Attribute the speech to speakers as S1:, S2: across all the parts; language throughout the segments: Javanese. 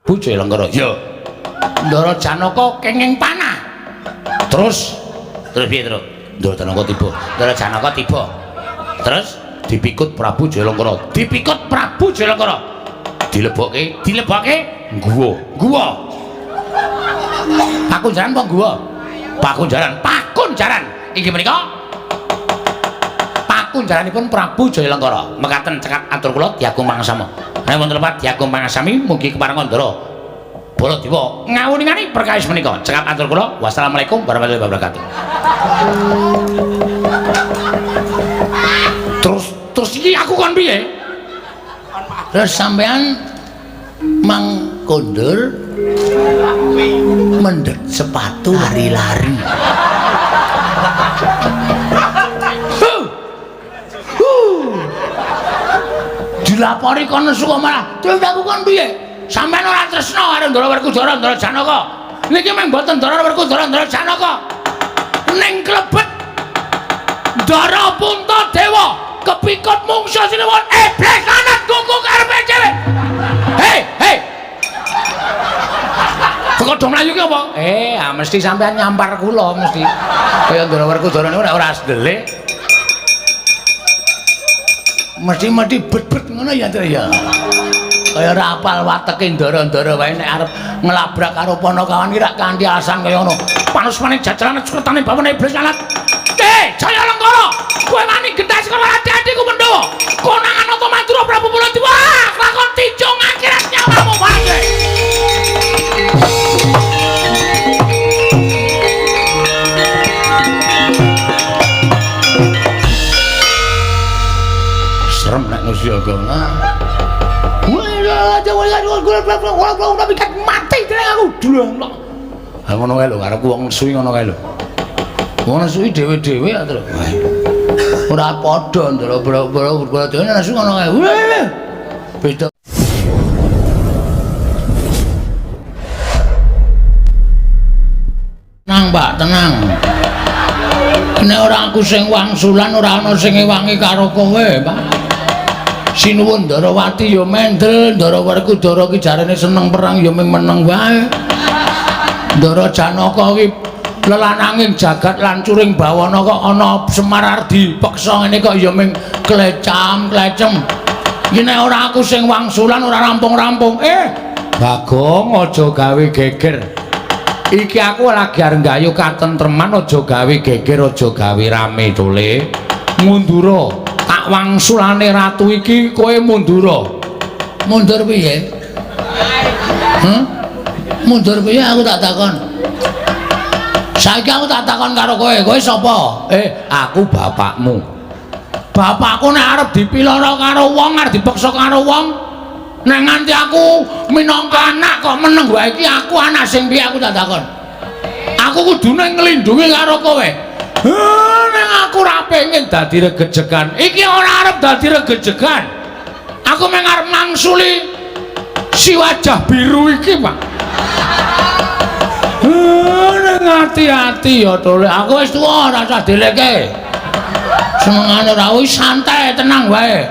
S1: Prabu Jayanggara. Ya. Ndara Janaka kenging panah. Terus terus piye, Truk? Ndara Janaka tiba. Ndara Janaka tiba. Terus dipikut Prabu Jayanggara. Dipikut Prabu Jayanggara. Dilebokke, dilebokke guwa. Guwa. Pakunjaran apa guwa? Pakunjaran, pakunjaran. Inggih menika pakunjaranipun Prabu Jayanggara. Mekaten cekap atur kula diagung pangasama. Nek wonten lepat diagung pangasami mugi keparenga Ndara Baladewa ngawuningani perkawis menika. Cekap atur kula. Wassalamualaikum warahmatullahi wabarakatuh. Terus terus iki aku kon piye?
S2: Terus sampean mang kondur mendhet sepatu lari-lari.
S1: Dilapori kono suka malah. Terus aku kon piye? Sampeyan ora tresna karo Ndara Werkudara, Ndara Janaka. Niki mung mboten Ndara Werkudara, Ndara Janaka. Ning klebet Ndara Puntadewa kepikut mungsuh sinuwun iblis lanat gunggung karepe dhewe. Hei, hei. Kok do mlayu ki apa? Mesti sampean nyampar kula mesti. Kaya Ndara Werkudara niku nek ora sedelik
S2: Mesti-mesti bet-bet ngono ya, Tru ya. Kaya ora apal wateke ndara-ndara wae nek arep nglabrak karo Panakawan ki rak kanthi alasan kaya ngono.
S1: Panusmane jajaran sukertane bawana iblis lanat. Jaya Lengkara, kowe wani gentas karo adi-adiku Pandhawa. Konangan Nata Madura Prabu Baladewa, lakon tinjung akhirat nyawamu mate. Serem nek Nusiaga. Mati jeneng aku. Ha ngono kae lho, karepku wong nesu ngono kae lho.
S2: Wong nesu dhewe-dhewe ya, Tru. Ora padha Ndara Baladewa nesu ngono kae. Beda. Tenang, Pak, tenang. Nek ora aku sing wangsulan ora ana sing ngewangi karo kowe, Pak. Sinuwun Ndarawati ya mendel, Ndara Werkudara ki jarene seneng perang ya ming meneng wae. Ndara Janaka ki lelananging jagat lancuring bawana kok ana Semar arep dipeksa ngene kok ya ming klecam-klecem. Iki nek ora aku sing wangsulan ora rampung-rampung. Bagong aja gawe geger.
S1: Iki aku lagi arep nggayu katentreman, aja gawe geger, aja gawe rame tole. Mundura, tak wangsulane ratu iki kowe mundura.
S2: Mundur piye? Mundur piye aku tak takon. Saiki aku tak takon karo kowe, kowe sapa?
S1: Aku bapakmu. Bapakku nek arep dipiloro karo wong, arep dipeksa karo wong, nek nganti aku minangka anak kok meneng wae iki aku anak sing piye aku tak takon. Aku kudune nglindungi karo kowe. Nek aku ora pengen dadi regejegan. Iki ora arep dadi regejegan. Aku mung arep mangsuli si wajah biru iki, Pak. Ning ati-ati ya tole.
S2: Aku wis tuwa ora usah dileke. Senengane ora wis santai tenang wae.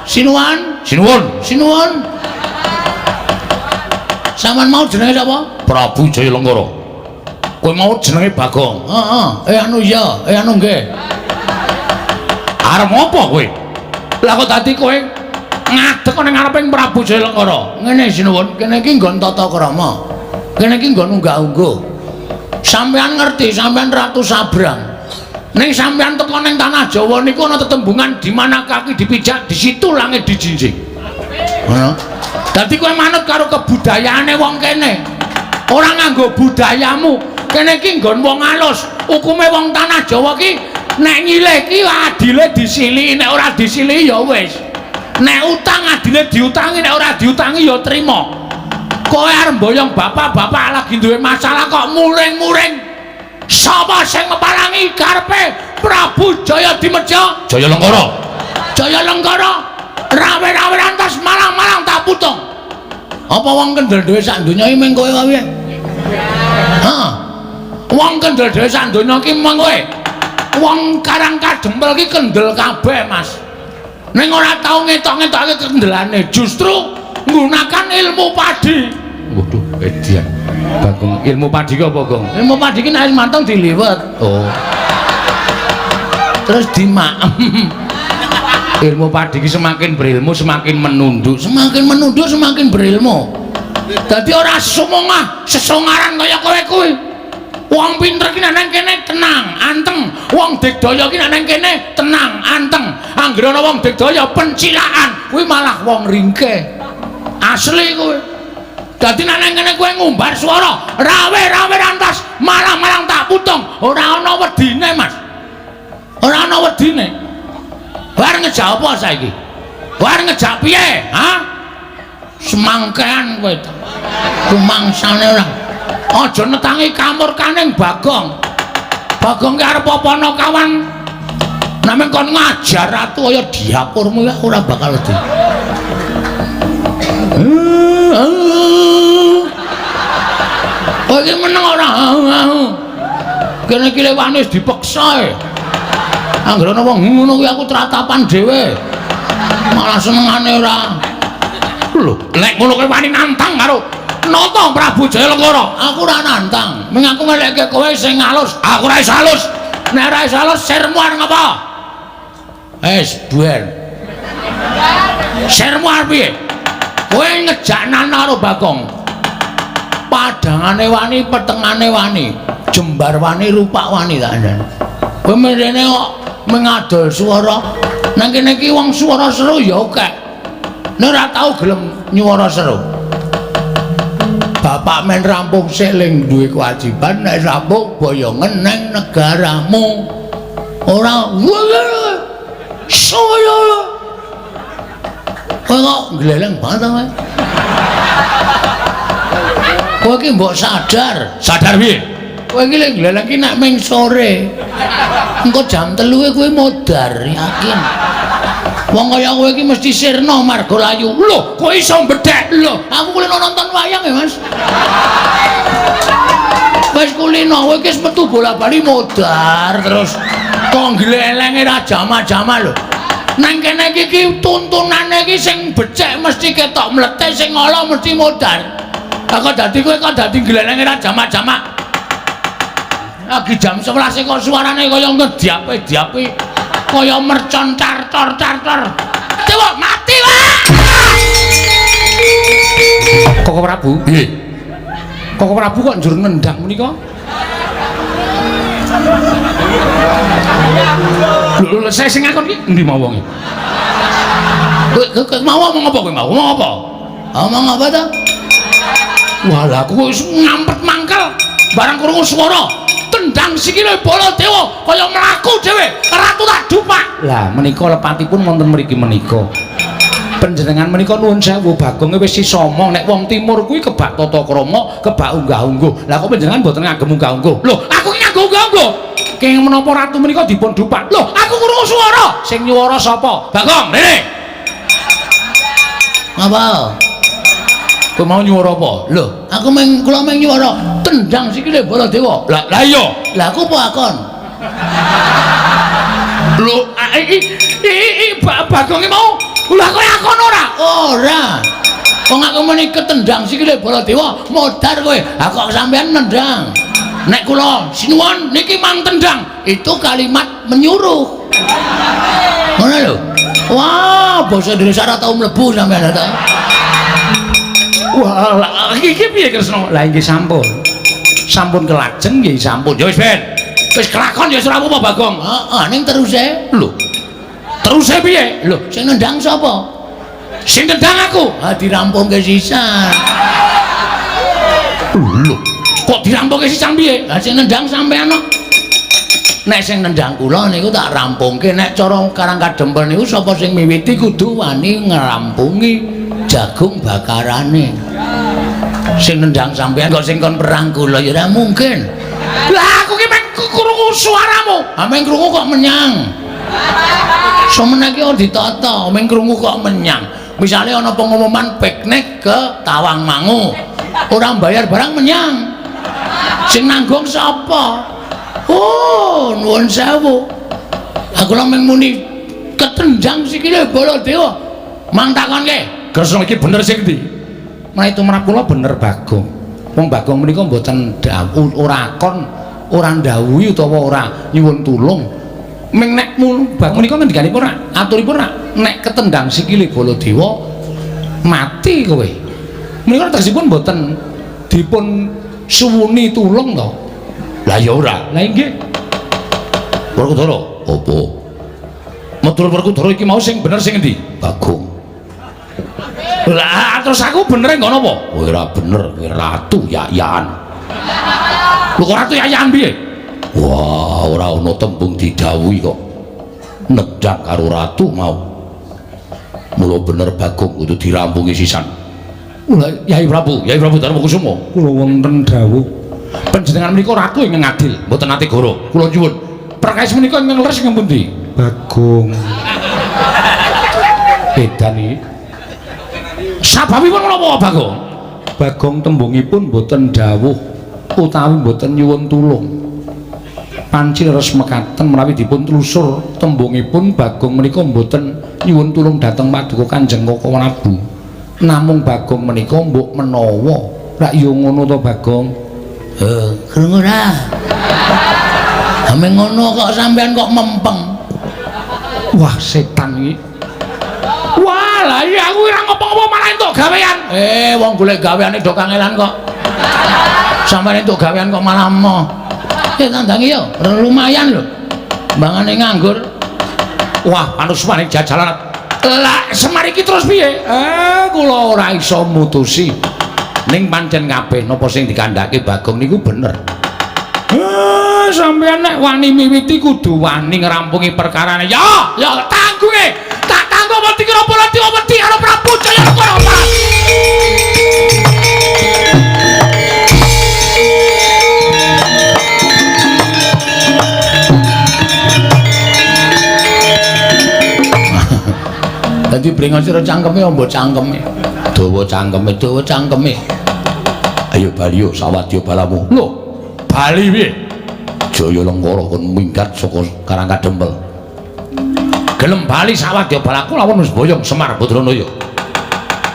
S2: Sinuwun,
S1: Sinuwun,
S2: sinuwun. Sampeyan mau jenenge sapa?
S1: Prabu Jayanggara. Kowe mau jenenge Bagong.
S2: Heeh, anu iya, anu nggih.
S1: Arep apa kowe? Lah kok dadi kowe ngadeg ning ngareping Prabu Jayanggara?
S2: Ngene sinuwun, kene iki nggon tata krama. Kene iki nggon unggah-ungguh. Sampeyan ngerti, sampeyan Ratu Sabrang.
S1: Ning sampeyan teko ning tanah Jawa niku ana tetembungan di mana kaki dipijak, di situ langit dijinjing.
S2: Ngono.
S1: Dadi kowe manut karo kebudayaane wong kene. Ora nganggo budayamu. Kene iki nggon wong alus. Hukume wong tanah Jawa ki nek nyilih ki adile disiliki, nek ora disiliki ya wis. Nek utang adile diutangi, nek ora diutangi ya trima. Kowe arep mboyong bapak-bapak lagi duwe masalah kok muring-muring. Sapa sing ngepalangi karepe Prabu Jaya Dimedya? Jaya Lengkara. Jaya Lengkara rawe-rawe rantas malang-malang tak putung.
S2: Apa wong kendel dhewe sak donya iki mung kowe wae?
S1: Heeh. Wong kendel dhewe sak donya iki mung kowe. Wong Karang Kadempel ki kendel kabeh, Mas. Ning ora tau ngetok-ngetokake kendelane, justru nggunakake Ilmu padi.
S2: Waduh, edian. Bagong, ilmu padi ki apa, Gong?
S1: Ilmu padi ki nek wis manteng diliwet.
S2: Oh.
S1: Terus dimaem.
S2: Ilmu padi ki semakin berilmu semakin menunduk.
S1: Semakin menunduk semakin berilmu. Dadi ora sumongah sesongaran kaya kowe kuwi. Wong pinter ki nek nang kene tenang, anteng. Wong digdaya ki nek nang kene tenang, anteng. Anggere ana wong digdaya pencilaan, kuwi malah wong ringkeh. Asli kuwi. Dadi nek nang kene kowe ngumbar swara, rawe-rawe rantas, malang-malang tak putung, ora ana wedine, Mas. Ora ana wedine. Bar ngejak apa saiki? Bar ngejak piye? Ha? Semangkean kowe ta. Rumangsane ora. Aja netangi kamurkaning Bagong. Bagong ki arep apa ana kawan? Namung kon ngajar ratu kaya diapurmu ya ora bakal wedi. Kowe iki meneng ora? Kene iki lewane wis dipeksa e. Anggere ana wong ngono kuwi aku tratapan dhewe. Malah senengane ora.
S2: Lho, nek ngono kowe wani nantang karo Nata Prabu Jayalengkara?
S1: Aku ora nantang. Ming aku ngelekke kowe sing alus.
S2: Aku ora iso alus.
S1: Nek ora iso alus sirmu arep ngapa? Wis, buer.
S2: Sirmu arep piye?
S1: Kowe ngejak nana karo Bagong. Padangane wani, petengane wani, jembar wani, rupak wani tak andhani. Kowe mrene kok mengadol swara. Nang kene iki wong swara seru ya akeh. Nek ora tau gelem nyuwara seru. Bapak men rampung sik ling duwe kewajiban nek rampung boyongen nang negaramu. Ora saya. Kowe kok gleleng banget kowe. Kowe iki mbok sadar.
S2: Sadar piye?
S1: Kowe iki lek gleleng iki nek ming sore. Engko jam 3 kowe modar yakin. Wong kaya kowe iki mesti sirna marga layu.
S2: Lho, kowe iso mbedhek?
S1: Lho, aku kulino nonton wayang ya, Mas. Wis kulino, kowe iki wis metu bola-bali modar terus kok glelenge ra jama-jama lho. Nang kene iki tuntunane iki sing becik mesti ketok mlete, sing ala mesti modar. Lah kok dadi kowe kok dadi glelenge ra jama-jama. Lagi jam 11 kok suarane kaya ngediape-diape kaya mercon tartor-tartor. Dewa mati wae.
S2: Koko Prabu?
S1: Nggih.
S2: Koko Prabu kok njur nendang menika? Lho, saya sing ngakon iki endi mau wonge?
S1: Kowe mau omong apa kowe mau? Omong apa? Omong apa ta?
S2: Walah, aku wis ngampet mangkel barang krungu swara tendang sikile Baladewa kaya mlaku dhewe, ratu tak dupak. Lah menika lepatipun wonten mriki menika. Panjenengan menika nuwun sewu, Bagonge wis sisa omong nek wong timur kuwi kebak tata krama, kebak unggah-ungguh. Lah kok panjenengan mboten ngagem unggah-ungguh? Lho, aku ki nganggo unggah-ungguh. Kenging menapa ratu menika dipun dupak? Lho, aku krungu swara. Sing nyuwara sapa? Bagong, rene.
S1: Apa?
S2: Kowe mau nyuwara apa?
S1: Lho, aku meng kula meng nyuwara tendang sikile Baladewa.
S2: Lah, lah iya.
S1: Lah aku apa akon?
S2: Lho, iki Bagonge mau. Lah kowe akon ora?
S1: Ora. Wong aku muni ketendang sikile Baladewa, modar kowe. Ha kok sampean nendang? Nek kula sinuwun
S2: niki mang tendang,
S1: itu kalimat menyuruh. Ngono lho. Wah, basa Indonesia ora tau mlebu sampean ta.
S2: Wah, lah iki piye Kresna? Lah nggih sampun. Sampun kelajeng nggih sampun. Ya wis ben. Wis kelakon ya wis ora apa-apa Bagong.
S1: Heeh, ning teruse.
S2: Lho. Teruse piye?
S1: Lho, sing nendang sapa?
S2: Sing nendang aku.
S1: Ha dirampungke sisan.
S2: Lho, kok dirampungke sisan piye?
S1: Lah sing nendang sampean kok. Nek sing nendang kula niku tak rampungke. Nek cara Karang Kadempel niku sapa sing miwiti kudu wani ngrampungi jagung bakarane. Sing nendang sampean kok sing kon perang kula ya ora mungkin.
S2: Lah aku ki meng krungu suaramu.
S1: Ha meng krungu kok menyang. Semene iki ora ditata, meng krungu kok menyang. Misale ana pengumuman piknik ke Tawangmangu. Ora bayar barang menyang. Sing nanggung sapa? Oh, nuwun sewu. Aku lha meng muni ketendang sikile Baladewa. Mang takonke,
S2: Kresna iki bener sing ndi? Menawi tumrap kula bener Bagong. Wong Bagong menika mboten ora akon, ora ndhawuhi utawa ora nyuwun tulung. Ming nek Bagong menika ngendikanipun rak aturipun rak nek ketendang sikile Baladewa mati kowe. Menika tegesipun mboten dipun suwuni tulung to.
S1: Lah ya ora.
S2: Lah nggih.
S1: Werkudara, apa? Meturut Werkudara iki mau sing bener sing endi? Bagong. Lah terus aku bener nggo napa? Kowe ora bener, kowe ratu yayan. Lho kok ratu yayan piye? Wah, ora ana tembung didhawuhi kok. Nedhang karo ratu mau. Mula bener Bagong kudu dirampungi sisan. Lah Yai Prabu, Yai Prabu Darmakusuma,
S2: kula wonten dawuh.
S1: Panjenengan menika ratu ingkang adil, mboten nate goro. Kula nyuwun. Perkawis menika ingkang leres ingkang pundi?
S2: Bagong.
S1: Edan iki. Sababipun menapa Bagong?
S2: Bagong tembungipun mboten dawuh utawi mboten nyuwun tulung. Panci leres mekaten menawi dipun telusur tembungipun Bagong menika mboten nyuwun tulung dhateng Paduka Kanjeng Koko Prabu. Namung Bagong menika mbok menawa rak ya ngono to Bagong?
S1: Krungu ora? Ame ngono kok sampean kok mempeng.
S2: Wah, setan iki.
S1: Wah, lah iya aku ora ngopo-ngopo malah entuk gawean. Wong golek gaweane do kangelan kok. Sampeyan entuk gawean kok malah emoh. Tandangi yo, lumayan lho. Mbangane nganggur. Wah, panusmane jajalan. Lah, Semar iki terus piye? Kula ora iso mutusi. Ning pancen kabeh napa sing dikandhake Bagong niku bener. Sampeyan nek wani miwiti kudu wani ngrampungi perkarane. Ya, ya tanggunge. Tak tanggung wedi kira Baladewa wedi karo Prabu Jayanegara.
S2: Dadi brengos sira cangkeme ombo cangkeme. Dawa cangkeme, dawa cangkeme.
S1: Ayo bali yo sawadya balamu. Lho, bali piye? Jaya Lengkara kon minggat saka Karang Kadempel. Gelem bali sawadya balaku lawan wis boyong Semar Badranaya.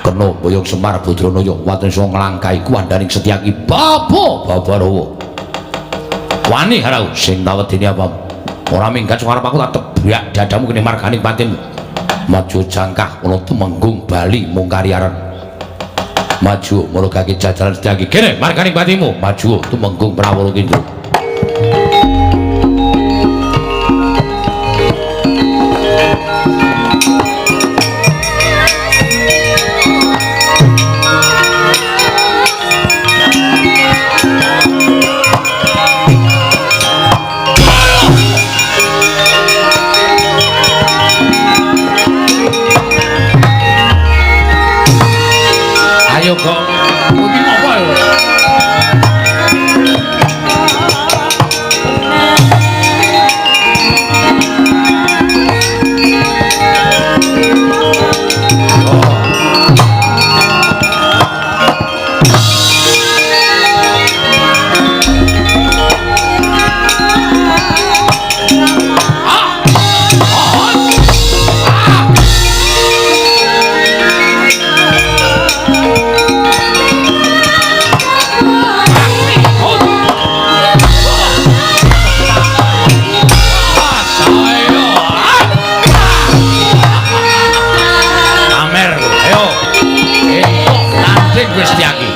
S1: Kena boyong Semar Badranaya waten iso nglangkai kuwandaning Setyaki Bapa Babarawa. Wani harau sing tawedene apa? Ora minggat saka arep aku tak tebrak dadamu kene marganing patinmu. Maju jangkah ana tumenggung bali mung kariaran. Maju mulogake jajaran Setyaki. Kene marganing patimu. Maju tumenggung Prawara Kindra. Ayo kok. Iki ngopo ya? Mati aku.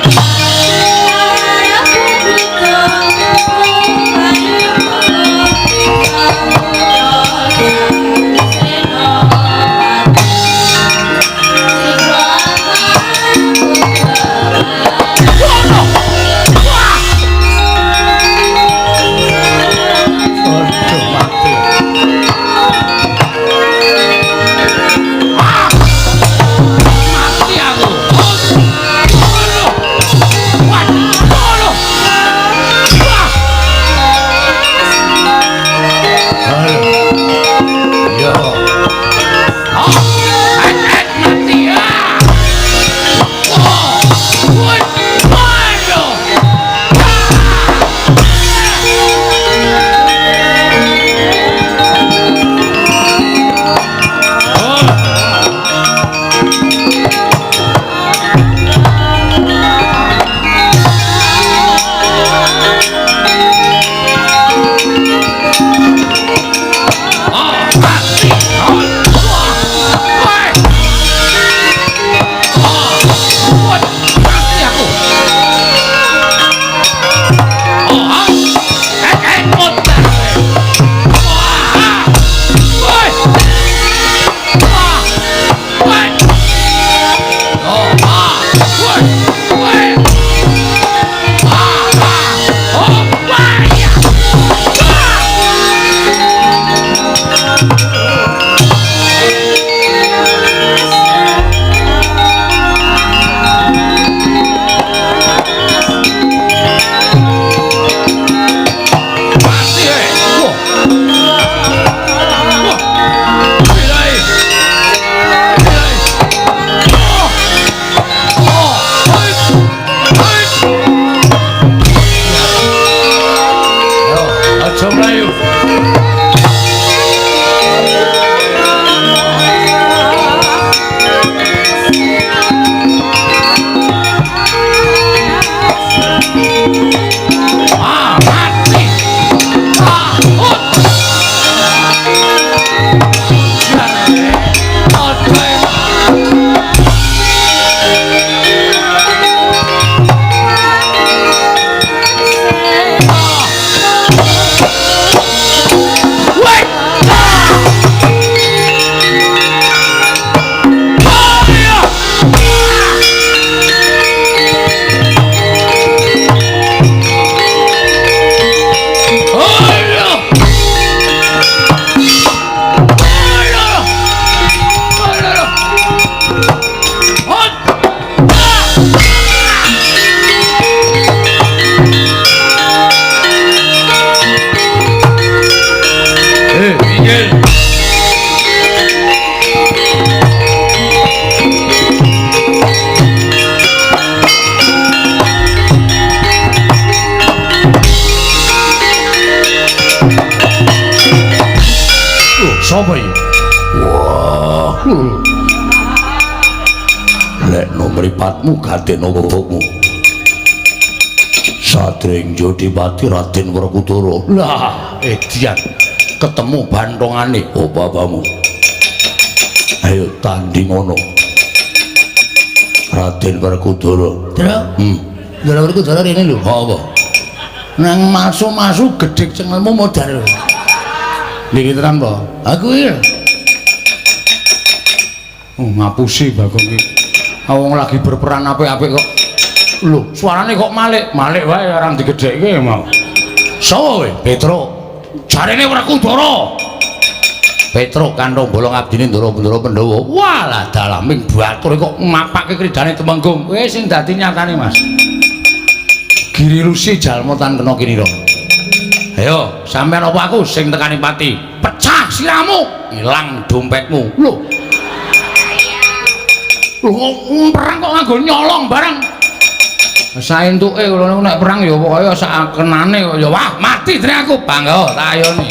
S1: Sapa iki? Wah. Lekno mripatmu gadekno bobokmu. Sadring Jodipati Raden Werkudara. Lah, edian ketemu bantongane oh bapamu. Ayo tanding ngono. Raden Werkudara.
S2: Ndara. Ndara Werkudara rene lho.
S1: Apa?
S2: Nang masu-masu gedhek cengelmu modar.
S1: Niki tenan po?
S2: Aku iki.
S1: Oh, ngapusi Bagong iki. Wong lagi berperan apik-apik kok. Lho, suarane kok malik? Malik wae ora digedhekke mau. Sopo kowe? Petruk. Jarene Werkudara. Petruk kanthong bolong abdine Ndara Pandhawa. Walah dalaming batur kok mapake kridane Temenggung. Wis sing dadi nyatane, Mas. Giri Rusi jalma tan kena kinira. Ayo, sampean apa aku sing tekani pati? Pecah siramu, ilang dompetmu. Lho. Lho kok perang kok nganggo nyolong barang. Saentuke kula niku nek perang ya pokoke sak kenane kok ya wah mati jare aku bangga tak ayoni.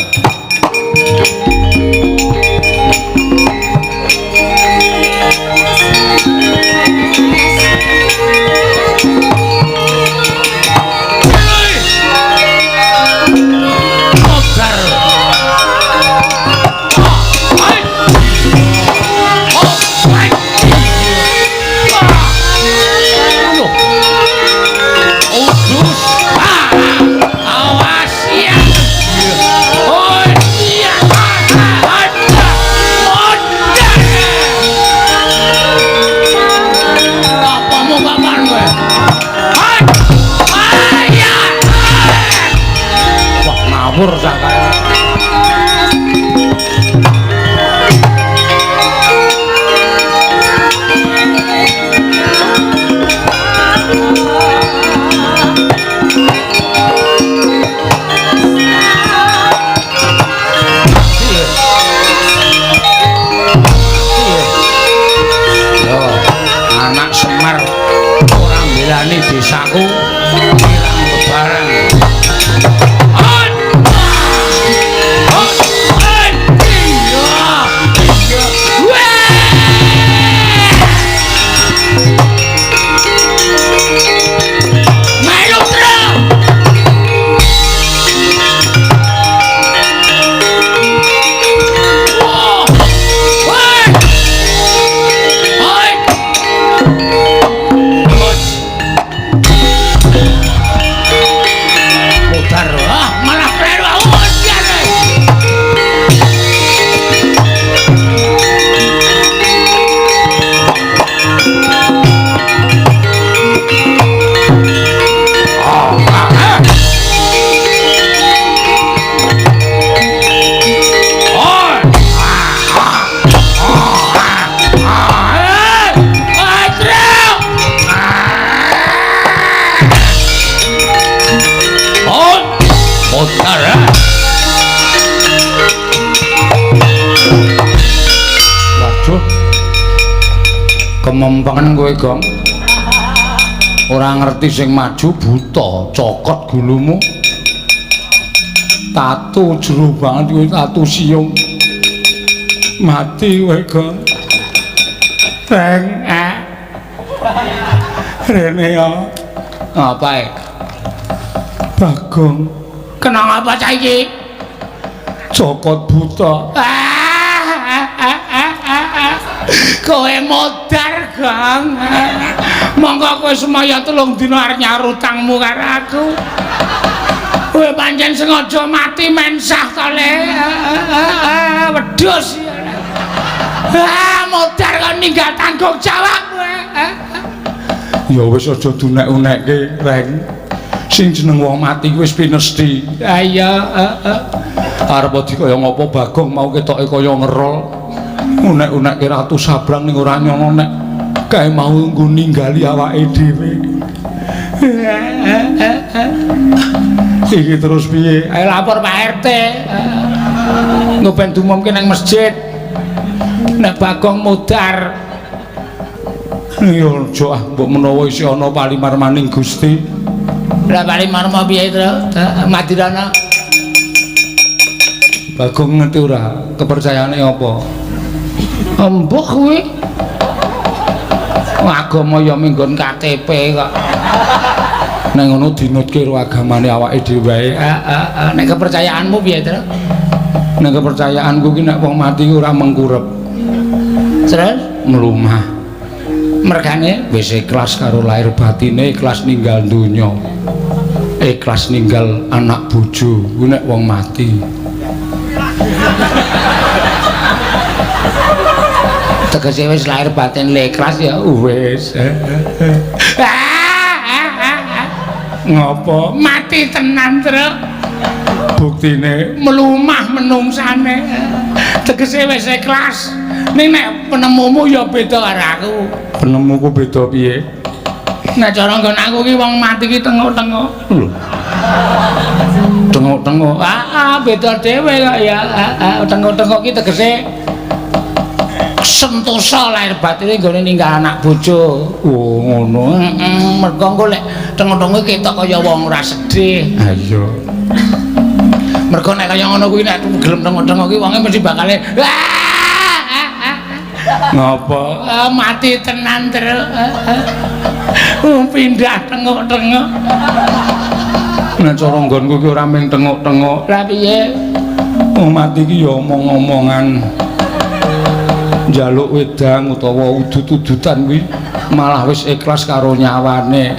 S1: Ngawur sak kae. Yo, anak Semar ora mbelani desaku ilang bebareng. Kemempengen kowe, Gong. Ora ngerti sing maju buta, cokot gulumu. Tatu jero banget kowe, tatu siung. Mati kowe, Gong. Reng Rene ya. Ngapae? Bagong. Kena ngapa cah iki? Cokot buta. Kowe modar, Gong. Monggo kowe semaya 3 dina arep nyaur utangmu karo aku. Kowe pancen sengaja mati mensah to, Le. Wedhus. Ah, modar kok ninggal tanggung jawab kowe. Ya wis aja dunek-unekke, Reng. Sing jeneng wong mati wis pinesti. Ha iya, arep dikaya ngapa Bagong mau ketoke kaya ngerol. Unek-unekke Ratu Sabrang ning ora nyono nek kae mau nggo ninggali awake dhewe. Iki terus piye? Ayo lapor Pak RT. Engko ben diumumke nang masjid. Nek Bagong modar. Ya aja ah, mbok menawa isih ana palimarmaning Gusti. Lah palimarma piye, Tru? Madirana.
S3: Bagong ngerti ora kepercayaane apa?
S1: Embuh kuwi. Agama ya minggon KTP kok.
S3: Nek ngono dinutke karo agamane awake dhewe wae.
S1: Heeh, nek kepercayaanmu piye, Tru?
S3: Nek kepercayaanku ki nek wong mati ora mengkurep.
S1: Terus
S3: mlumah.
S1: Mergane
S3: wis ikhlas karo lahir batine, ikhlas ninggal donya. Ikhlas ninggal anak bojo kuwi nek wong mati.
S1: Tegese wis lahir batin ikhlas ya
S3: wis. Ngopo?
S1: Mati tenan, Tru.
S3: Buktine
S1: mlumah menungsane. Tegese wis ikhlas. Ning nek penemumu ya beda karo aku.
S3: Penemuku beda piye?
S1: Nek cara nggon aku ki wong mati ki tengok-tengok.
S3: Lho. Tengok-tengok.
S1: Heeh, beda dhewe kok ya. Heeh, tengok-tengok ki tegese sentosa lahir batine nggone ninggal anak bojo.
S3: Oh, ngono.
S1: Heeh, mergo engko lek tengok-tengok ketok kaya wong ora sedih.
S3: Ha iya.
S1: Mergo nek kaya ngono kuwi nek gelem tengok-tengok ki wonge mesti bakale
S3: ngopo?
S1: Mati tenan, Tru. Pindah tengok-tengok.
S3: Nek cara nggonku ki ora mung tengok-tengok.
S1: Lah piye?
S3: Wong mati ki ya omong-omongan. Njaluk wedang utawa udut-udutan kuwi malah wis ikhlas karo nyawane.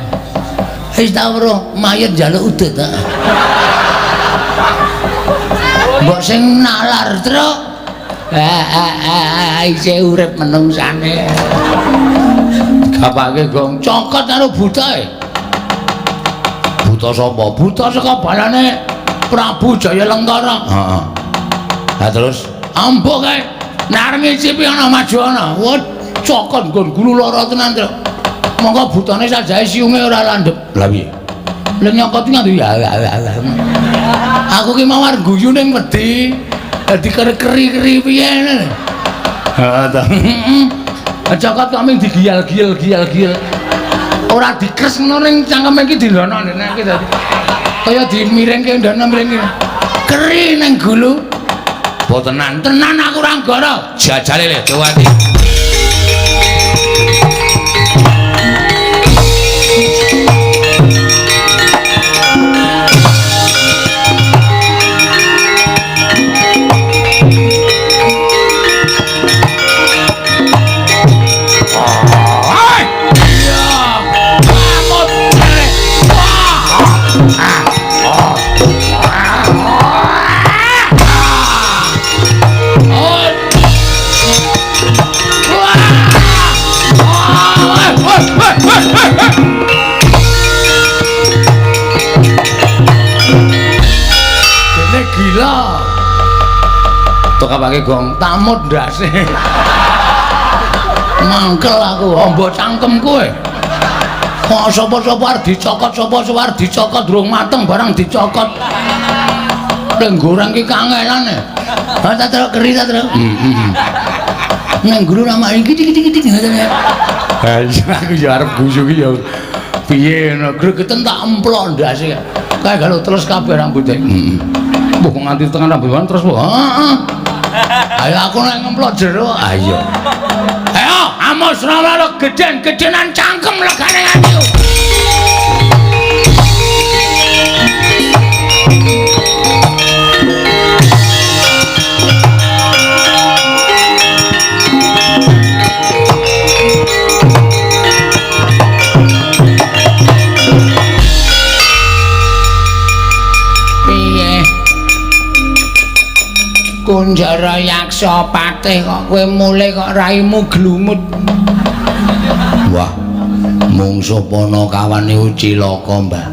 S2: Wis ta weruh mayit njaluk udut ta. Mbok sing nalar, Tru.
S1: Isih urip menungsane. Gapake gong cokot karo butae. Buta sapa? Buta saka balane Prabu Jaya Lengkara.
S2: Heeh. Ha terus
S1: ambo kae. Nek arep ngicipi ana maju ana. Wah, cokot nggon gulu lara tenan, Tru. Monggo butane sajae siunge ora landhep.
S2: Lah piye?
S1: Lha nyokot nganti ya. Aku ki mau arep guyu ning wedi. Dadi keri-keri piye ngene.
S3: Heeh ta.
S1: Heeh. Cokot kok mung digiyal-giyal-giyal-giyal. Ora dikres ngono ning cangkeme iki dindono nek iki dadi kaya dimiringke ndono miringke. Keri ning gulu.
S2: Apa tenan?
S1: Tenan aku ora nggoro.
S2: Jajale le Dewati.
S1: Tok gong tamut ndase. Mangkel aku amba cangkem kowe. Kok sapa-sapa arep dicokot, sapa-sapa arep dicokot durung mateng barang dicokot. Ning goreng ki kangelan e.
S2: Ha ta terus keri ta terus.
S1: Heeh.
S2: Nang guru lama iki iki ngoten.
S1: Ha iya aku ya arep guyu ki ya piye ngono. Gregeten tak emplok ndase. Kae galo terus kabeh rambute.
S2: Heeh.
S1: Mbah kok nganti tekan rambut terus kok. Heeh. Ayo aku nek ngemplok jero.
S2: Ayo.
S1: Ayo amos rawalo gedhen-gedhenan cangkem legane nganti. Kunjara Yaksa Patih kok kowe mulih kok raimu glumut.
S2: Wah, mungsuh Panakawan niku cilaka, Mbah.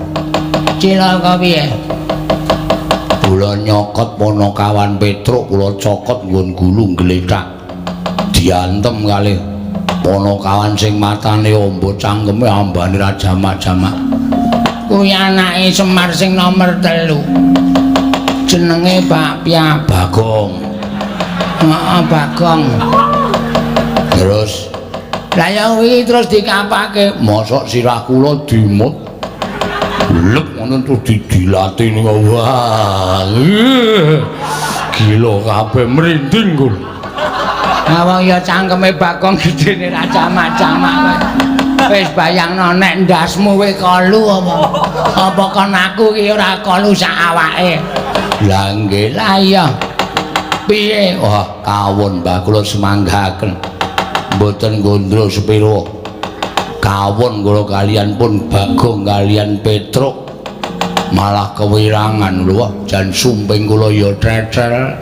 S1: Cilaka piye?
S2: Kula nyokot Panakawan Petruk, kula cokot nggon gulu glethak. Diantem kalih Panakawan sing matane amba cangkeme ambane ra jamak-jamak.
S1: Kuwi anake Semar sing nomer 3. Jenenge Bakpia
S2: Bagong.
S1: Heeh, Bagong.
S2: Terus
S1: lah ya kuwi terus dikapake.
S2: Mosok sirah kula dimut. Lep ngono terus didilati niku. Wah.
S3: Gila kabeh merinding kula.
S1: Wong ya cangkeme Bagong gedene ra camak-camak. Wis bayangno nek ndasmu kowe kolu apa? Apa kon aku ki ora kolu sak awake?
S2: Lah nggih,
S1: lah iya.
S2: Piye? Wah, kawon Mbah kula semanggaken. Mboten gondrol sepiro. Kawon kula kalian pun Bagong kalian Petruk malah kewirangan lho, jan sumping kula ya trethel.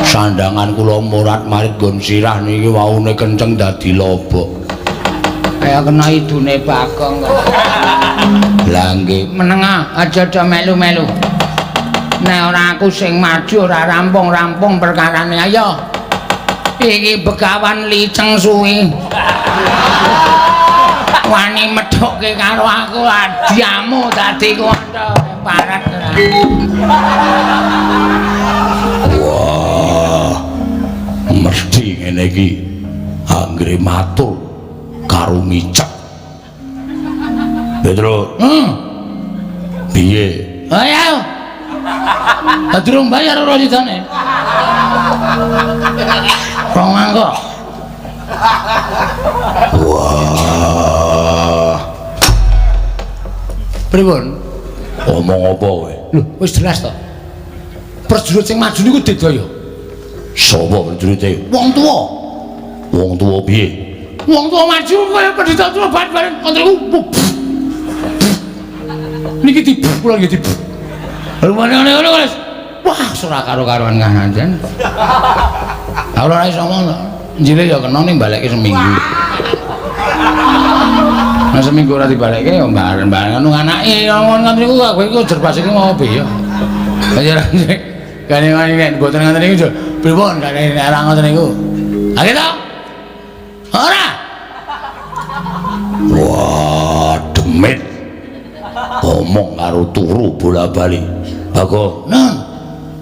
S2: Sandangan kula morat-marit nggon sirah niki waune kenceng dadi lobok.
S1: Kaya kena idune Bagong kok.
S2: Lah nggih,
S1: menengah aja do melu-melu. Nek ora aku sing maju ora rampung-rampung perkarane. Ayo. Iki begawan liceng suwi. Wani methukke karo aku adiamu dadi kuwata parat.
S2: Wah. Mesti ngene iki anggere matur karo ngicek. Petro. Piye?
S1: Ayo. Durung bayar ora sidane. Rong mangkok.
S2: Wah.
S1: Pripun?
S2: Omong apa kowe?
S1: Lho, wis jelas to. Prajurit sing maju niku digdaya.
S2: Sapa prajurite?
S1: Wong tuwa.
S2: Wong tuwa piye?
S1: Wong tuwa maju kaya pendhita tuwa bareng kontriku. Niki dibuk kula nggih dibuk. Ngene wis. Wah, ora karo-karuan kahanan. Lah ora iso ngomong. Njile ya kena ning balekke seminggu. Nah seminggu ora dibalekke ya mbar-mbar ngono anake ngono niku kowe iku jerbas iki mau piye ya. Kene ngene nek mboten ngoten niku pripun nek ora ngoten niku. Ha gitu? Ora.
S2: Wah, demit. Omong karo turu bola-bali. Bagong,
S1: nah,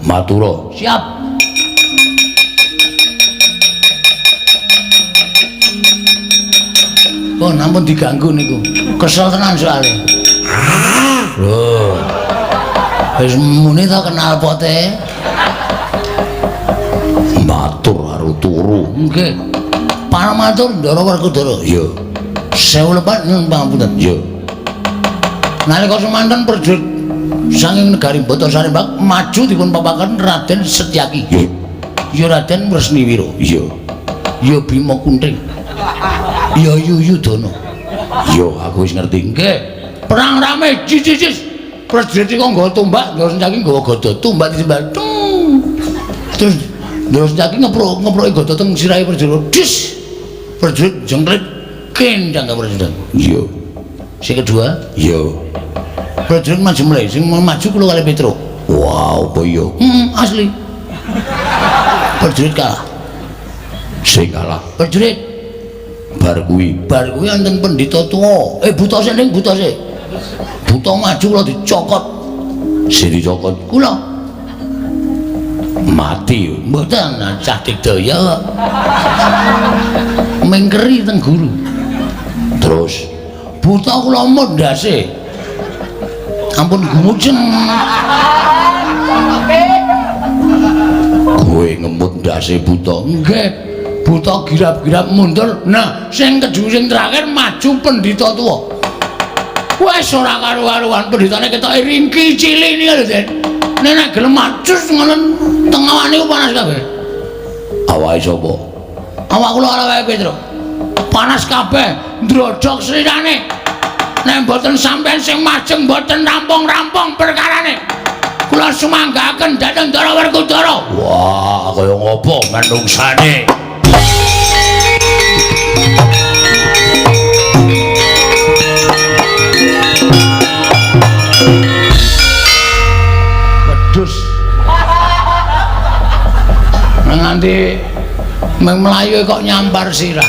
S2: matura.
S1: Siap. Oh, nampun diganggu niku. Kesel tenan soalé.
S2: Lho.
S1: Wis muni ta kenal pote.
S2: Matur karo turu.
S1: Nggih. Paramatur Ndara Werkudara.
S2: Iya.
S1: 1000 lepat nyuwun pangapunten.
S2: Iya.
S1: Nalika semanten prajurit saking negari Batasari Mbak maju dipun papaken Raden Setyaki.
S2: Iya.
S1: Ya Raden Wresniwira.
S2: Iya.
S1: Ya Bima Kunting. Ya Yuyudana.
S2: Iya, aku wis ngerti.
S1: Nggih. Perang rame jis-jis. Prajurit iku nggawa tombak, Ndara Setyaki nggawa gada, tombak disembah. Terus Ndara Setyaki ngeproki gada teng sirahe prajurit. Dis. Prajurit jengklit kendang ka prajurit.
S2: Iya.
S1: Sing kedua,
S2: iya.
S1: Prajurit maju mulai, sing maju kula kali Petro.
S2: Wow, apa iya?
S1: Asli. Prajurit kalah.
S2: Sing kalah.
S1: Prajurit
S2: bar kuwi,
S1: bar kuwi wonten pendhita tuwa. Buta sing ning buta sik. Buta maju kula dicokot.
S2: Sing dicokot
S1: kula.
S2: Mati.
S1: Mboten cah digdaya. Mingkeri teng guru.
S2: Terus
S1: buta kula mondase. Ampun gumujeng.
S2: Kowe ngemut ndase buta.
S1: Nggih. Buta girap-girap mundur. Nah, sing kedua sing terakhir maju pendhita tuwa. Wes ora karu-karuan pendhitane ketoke ringki cilik niki lho, Den. Nek nek gelem maju ngono teng awake niku panas kabeh.
S2: Awake sapa?
S1: Awak kula karo awake Petro. Panas kabeh, ndrodhok srirane. Nek mboten sampean sing majeng mboten rampung-rampung perkarane. Kula sumanggaken dhateng Ndara Werkudara.
S2: Wah, kaya ngopo manungsane?
S1: Wedhus. Nganti mlayu kok nyampar sirah.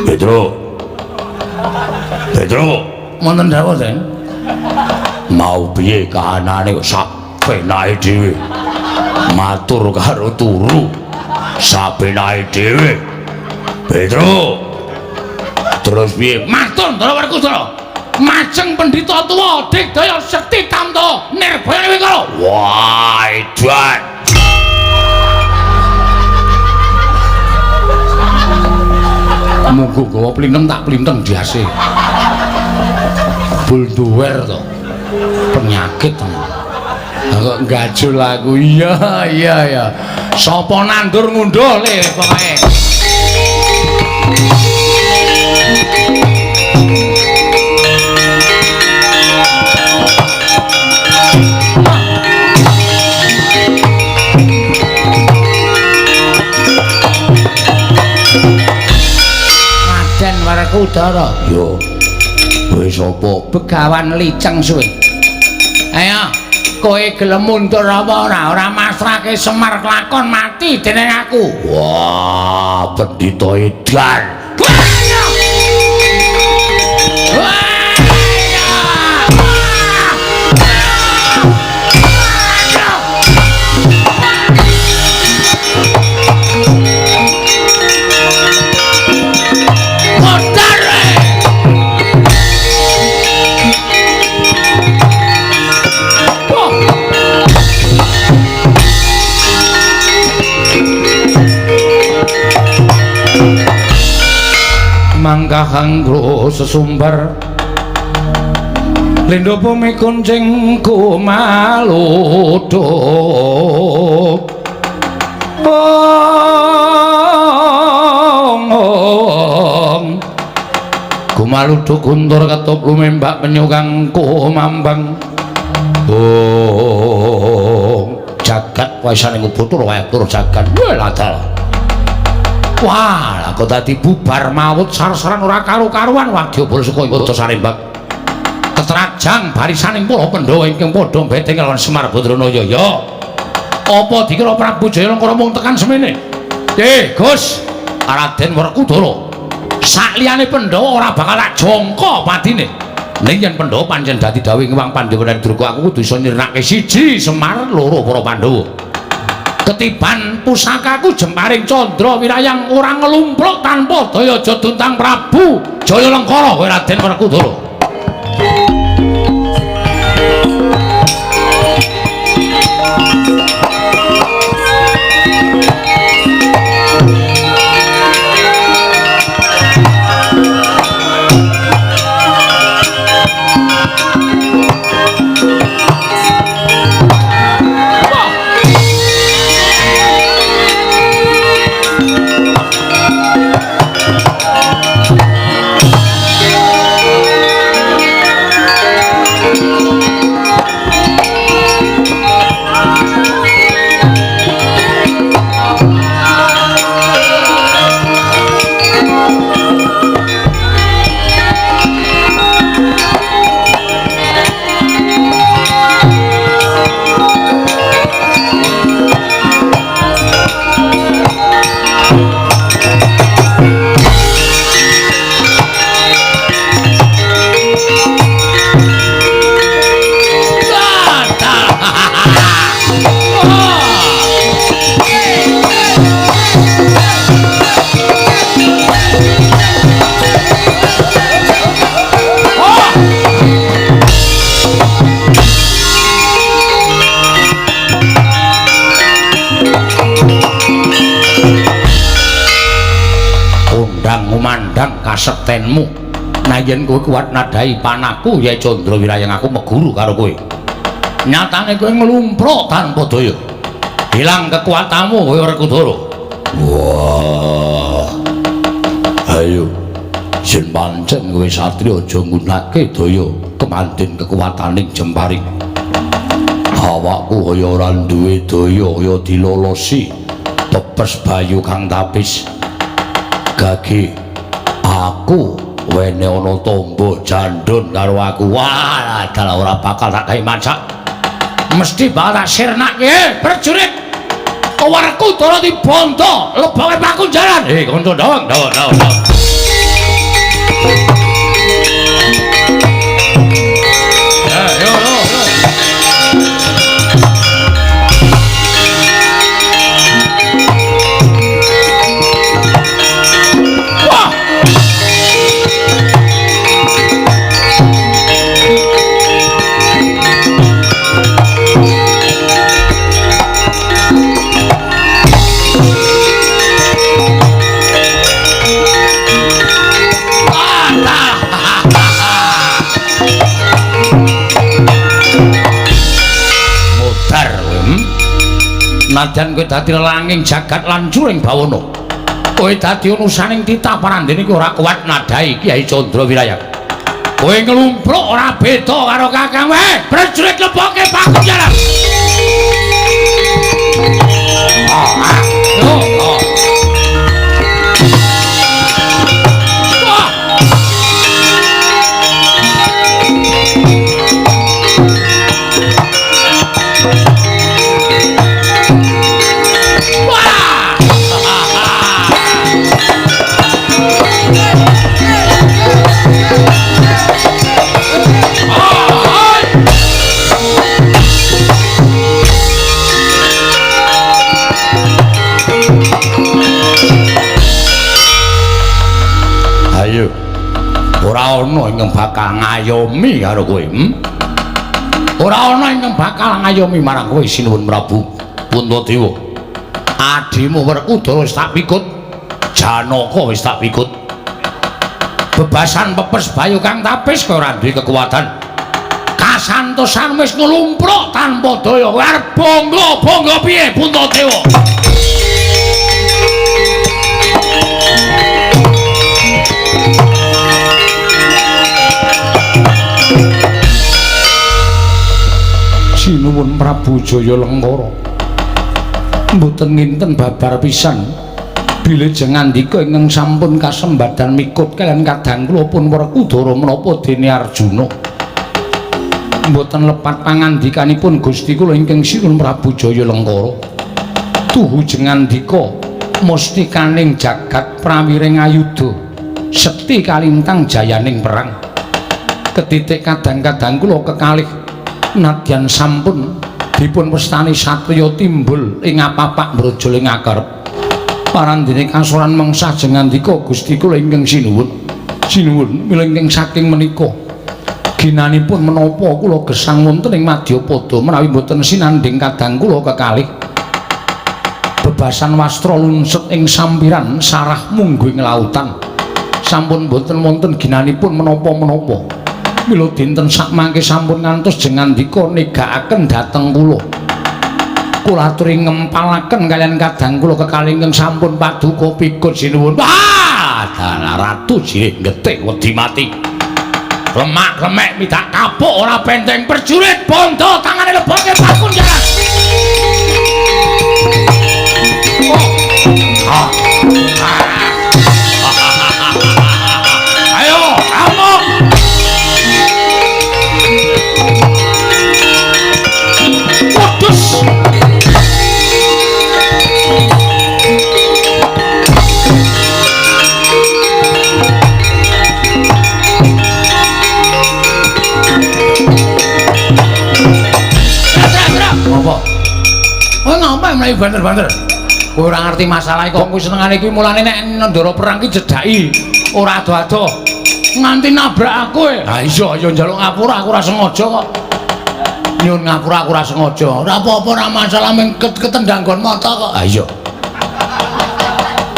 S2: Petro. Petro,
S1: wonten dawuh, Den.
S2: Mau piye kahanane kok sapenake dhewe. Matur karo turu sapenake dhewe. Petro. Terus piye?
S1: Matur Ndara Werkudara. Majeng pendhita tuwa digdaya sekti tamta nirbaya wikala.
S2: Wah, edan.
S3: Monggo gawa plinteng tak plinteng diase. Bulduwer to. Penyakit to. Kok gajul aku. Iya, iya, iya.
S1: Sapa nandur ngunduh le pokoke. Raden Werkudara.
S2: Yo. Kowe sapa?
S1: Begawan Liceng suwe. Ayo, kowe gelem mundur apa ora? Ora masrahke Semar kelakon mati dening aku.
S2: Wah, pendhita edan.
S3: Mangkahang sesumbar lindho bumi kuncing kumaluduk ong kumaluduk guntur ketup lumembak penyu kang kumambang ong jagat waisane ngubutur wayang tur jagat weladal.
S1: Wah, kok dadi bubar mawut sarsaran ora karu-karuan wadyabala saka Yuda Sarembak. Ketrajang barisaning para Pandhawa ingkang padha mbeteng lawan Semar Badranaya. Ya. Apa dikira Prabu Jayalengkara mung tekan semene? Gus, Raden Werkudara. Sakliyane Pandhawa ora bakal tak jangka patine. Ning yen Pandhawa pancen dadi dawuh ing Pandhawa lan Durga aku kudu iso nyirnake siji Semar, loro para Pandhawa. Ketiban pusakaku jemparing candra wirayang ora nglumpruk tanpa daya jaduntang Prabu Jayalengkara kowe Raden Werkudara.
S2: Ngumandang kasektenmu. Nah yen kowe kuat nadai panahku ya Candra Wirayang aku meguru karo kowe.
S1: Nyatane kowe nglumpruk tanpa daya. Hilang kekuatanmu kowe Werkudara.
S2: Wah. Ayo. Yen pancen kowe satriya aja nggunake daya kemandin kekuwataning jemparing. Awakku kaya ora duwe daya kaya dilolosi pepes bayu kang tapis. Gagi aku wene ana tombo jandun karo aku. Wah, dalah ora bakal tak gawe masak.
S1: Mesti bakal tak sirnake, prajurit. Werkudara dibondo, leboke pakunjaran. Kanca dawang, dawang, dawang. Yo, yo, yo. Wah! Nadyan kowe dadi lelanging jagat lan curing bawana. Kowe dadi unusaning titah parandene kowe ora kuat nadhahi Kyai Candra Wiraya. Kowe nglumpruk ora beda karo kakang wae. Prajurit leboke pakunjaran. Yo. Ayo. Ora ana ingkang bakal ngayomi karo kowe, Ora ana ingkang bakal ngayomi marang kowe Sinuwun Prabu Puntadewa. Adimu Werkudara wis tak pikut, Janaka wis tak pikut. Bebasan pepes bayu kang tapis kowe ora duwe kekuatan. Kasantosan wis nglumpruk tanpa daya. Kowe arep bangga-bangga piye Puntadewa?
S3: Sinuwun Prabu Jaya Lengkara mboten nginten babar pisan bilih jengandika ingkang sampun kasembadan mikut kaliyan kadang kula pun Werkudara menapa dene Arjuna. Mboten lepat pangandikanipun Gusti kula ingkang Sinuwun Prabu Jaya Lengkara. Tuhu jengandika mustikaning jagat prawiring ayudha sekti kalintang jayaning perang. Ketitik kadang-kadang kula kekalih nadyan sampun dipun wastani satriya timbul ing apapak mbrojol ing akarep. Parandene kasoran mengsah jengandika Gusti kula ingkang sinuwun. Sinuwun mila ingkang saking menika ginanipun menapa kula gesang wonten ing madyapada menawi mboten sinandhing kadang kula kekalih. Bebasan wastra lunset ing sampiran sarah mungguing lautan. Sampun mboten wonten ginanipun menapa-menapa. Mila dinten sakmangke sampun ngantos jengandika negakaken dhateng kula. Kula aturi ngempalaken kaliyan kadang kula kekalih ingkang sampun paduka pikut sinuwun.
S1: Wah, dalah ratu jirih getih wedi mati. Lemak-lemek midak kapuk ora benteng prajurit bondo tangane leboke pakunjaran. Oh. Ah. Ah. Ayo, kamu. Wedhus. Apa? Kowe ngapa mlayu banter-banter? Kowe ora ngerti masalah kok kowe senengane kuwi mulane nek ndara perang ki jedhaki ora ado-ado. Nganti nabrak aku e. Ha iya ya njaluk ngapura aku ora sengaja kok. Nyun ngapura aku ora sengaja. Ora apa-apa ora masalah mung ketendang nggon mata kok. Ha iya.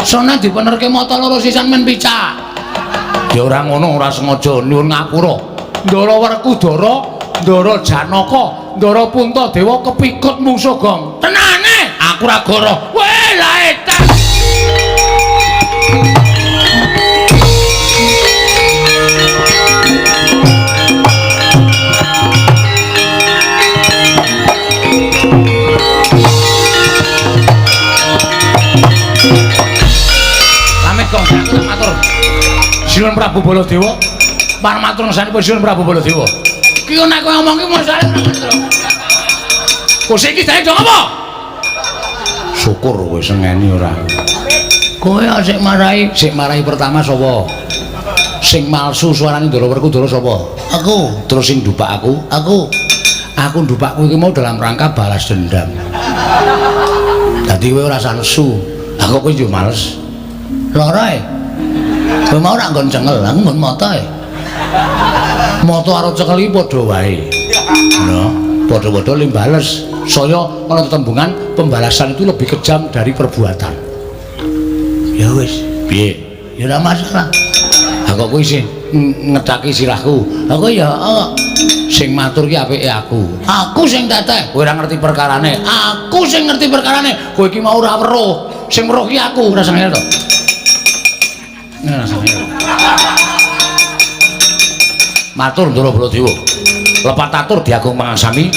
S1: Sone dipenerke mata loro sisan men picak. Ya ora ngono ora sengaja nyun ngapura. Ndara Werkudara, Ndara Janaka, Ndara Puntadewa kepikut mungsuh gong. Tenane aku ora goro. Weh lah edan. Pamit kok aku tak matur. Sinuwun Prabu Baladewa, parmatur ngesanipun Sinuwun Prabu Baladewa. Ki nek kowe ngomong ki masale ora ngono. Kok iki jane dong apa?
S3: Syukur kowe sengeni ora.
S2: Kowe sik marai pertama sapa? Sing malsu suarane Ndara Werkudara sapa? Aku. Terus sing ndupak aku? Aku. Aku ndupak kowe iki mau dalam rangka balas dendam. Dadi kowe ora nesu. Aku kowe yo males. Lara e. Kowe mau ora nggon cengel, aku nggon mata e. Mata karo cekel iki padha wae. Ngono. Padha-padha limbales. Saya ana tetembungan pembalasan itu lebih kejam dari perbuatan. Ya wis, piye? Ya ora masalah. Ha kok kowe sih ngethaki sirahku. Aku ya sing matur ki apike aku. Aku sing teteh, kowe ora ngerti perkarane. Aku sing ngerti perkarane. Kowe iki mau ora weruh. Sing weruh ki aku, ora sangel to. Ora sangel. Matur Ndara Baladewa. Lepat atur diagung pangaksami.